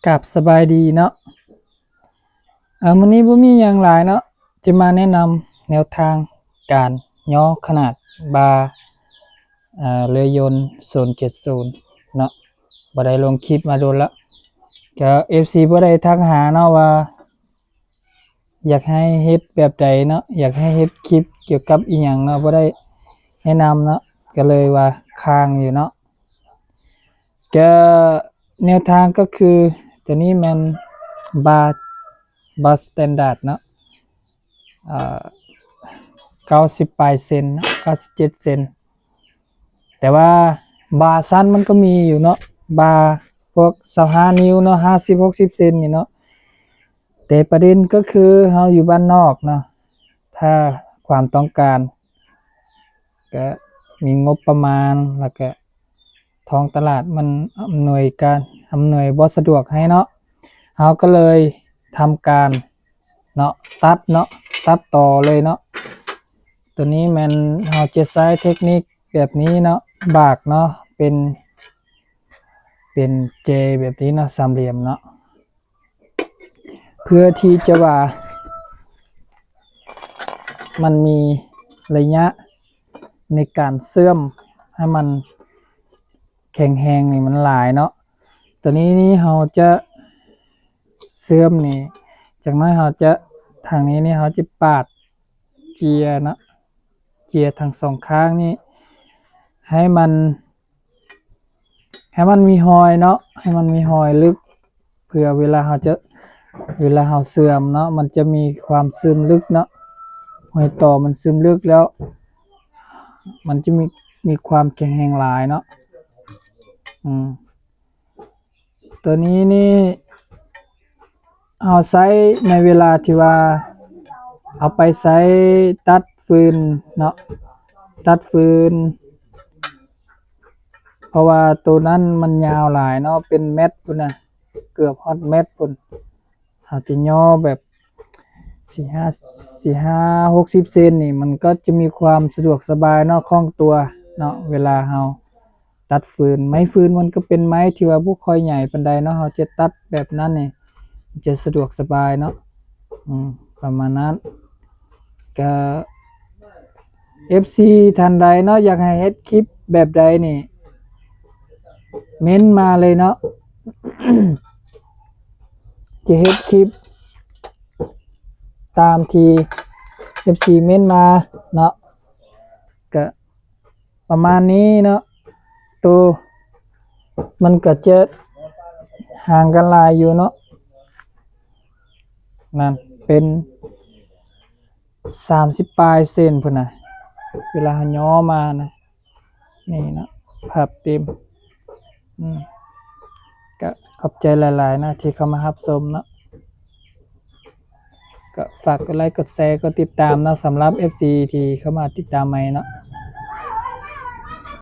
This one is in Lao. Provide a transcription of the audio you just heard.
ກາບສະບາຍດີເນາະ. ເອີ ມື້ນີ້ບໍ່ມີຫຍັງຫຼາຍເນາະ, ຈະມາແນະນຳແນວທາງການຍໍຂະໜາດບາ ເອີ ເຮືອຍົນສູນເຈັດສູນເນາະ. ບໍ່ໄດ້ລົງຄລິບມາດົນລະ, ກໍເອັຟຊີບໍ່ໄດ້ທັກຫາເນາະວ່າ ຢາກໃຫ້ເຮັດແບບໃດເນາະ, ຢາກໃຫ້ເຮັດຄລິບກ່ຽວກັບອີ່ຫຍັງເນາະ, ບໍ່ໄດ້ແນະນຳເນາະ, ກໍເລີຍວ່າຄ້າງຢູ່ເນາະ. ກໍແນວທາງກໍຄືຕົວນີ້ແມ່ນບາ ບາສະແຕນດາດເນາະ, ເອີ ເກົ້າສິບປາຍເຊັນເນາະ, ເກົ້າສິບເຈັດເຊັນ. ແຕ່ວ່າບາຊັ້ນມັນກໍມີຢູ່ເນາະ, ບາພວກຊາວຫ້ານິ້ວເນາະ, ຫ້າສິບ ຫົກສິບເຊັນນີ້ເນາະ. ແຕ່ປະເດັນກໍຄືເຮົາຢູ່ບ້ານນອກເນາະ, ຖ້າຄວາມຕ້ອງການ ກະມີງົບປະມານ ແລ້ວກະທ້ອງຕະຫຼາດມັນອຳນວຍການ ອຳນວຍບໍ່ສະດວກໃຫ້ເນາະ, ເຮົາກໍເລີຍທຳການເນາະ ຕັດເນາະ, ຕັດຕໍ່ເລີຍເນາະ. ໂຕນີ້ແມ່ນເຮົາຈະໃຊ້ເທັກນິກແບບນີ້ເນາະ, ບາກເນາະ ເປັນ ເປັນເຈແບບນີ້ເນາະ, ສາມຫຼ່ຽມເນາະ. ເພື່ອທີ່ຈະວ່າມັນມີໄລຍະໃນການເຊື່ອມໃຫ້ມັນແຂງແຮງນີ້ມັນຫຼາຍເນາະ. ຕົວນີ້ນີ້ເຮົາຈະເຊື່ອມນີ້ ຈັກໜ້ອຍເຮົາຈະ ທາງນີ້ນີ້ເຮົາຈະປາດເຈຍເນາະ, ເຈຍທັງສອງຂ້າງນີ້ໃຫ້ມັນ ໃຫ້ມັນມີຮອຍເນາະ, ໃຫ້ມັນມີຮອຍເລິກ ເພື່ອເວລາເຮົາຈະ ເວລາເຮົາເຊື່ອມເນາະ ມັນຈະມີຄວາມຊຶມເລິກເນາະ, ຮອຍຕໍ່ມັນຊຶມເລິກແລ້ວ ມັນຈະມີ ມີຄວາມແຂງແຮງຫຼາຍເນາະ. ອືມ ຕົວນີ້ນີ້ ເຮົາໃຊ້ໃນເວລາທີ່ວ່າເຮົາໄປໃຊ້ຕັດຟືນເນາະ, ຕັດຟືນ ເພາະວ່າໂຕນັ້ນມັນຍາວຫຼາຍເນາະ, ເປັນແມັດພຸ້ນນະ, ເກືອບຮອດແມັດພຸ້ນ. ເຮົາຈະຍໍແບບສີ່ຫ້າ ສີ່ຫ້າ ຫົກສິບເຊັນນີ້ ມັນກໍຈະມີຄວາມສະດວກສະບາຍເນາະ, ຄ່ອງຕົວເນາະ ເວລາເຮົາ ຕັດຟືນ. ໄມ້ຟືນມັນກໍເປັນໄມ້ທີ່ວ່າບໍ່ຄ່ອຍໃຫຍ່ປານໃດເນາະ, ເຮົາຈະຕັດແບບນັ້ນນີ້ ຈະສະດວກສະບາຍເນາະ. ອືມ ປະມານນັ້ນ. ກະ ເອັຟຊີ ທ່ານໃດເນາະ ຢາກໃຫ້ເຮັດຄລິບແບບໃດນີ້ ເມັ້ນມາເລີຍເນາະ, ຈະເຮັດຄລິບຕາມທີ່ ເອັຟຊີ ເມັ້ນມາເນາະ. ກະ ປະມານນີ້ເນາະ, ໂຕມັນກໍຈະຫ່າງກັນຫຼາຍຢູ່ເນາະ, ນັ້ນເປັນສາມສິບປາຍເຊັນພຸ້ນນະ ເວລາເຮົາຍໍມານະ. ນີ້ເນາະ ພາບເຕັມ. ອືມ ກະຂອບໃຈຫຼາຍໆເນາະ ທີ່ເຂົ້າມາຮັບຊົມເນາະ. ກໍຝາກກົດໄລ ກົດແຊ ກົດຕິດຕາມເນາະ ສຳລັບ ເອັຟຊີ ທີ່ເຂົ້າມາຕິດຕາມໃໝ່ເນາະ.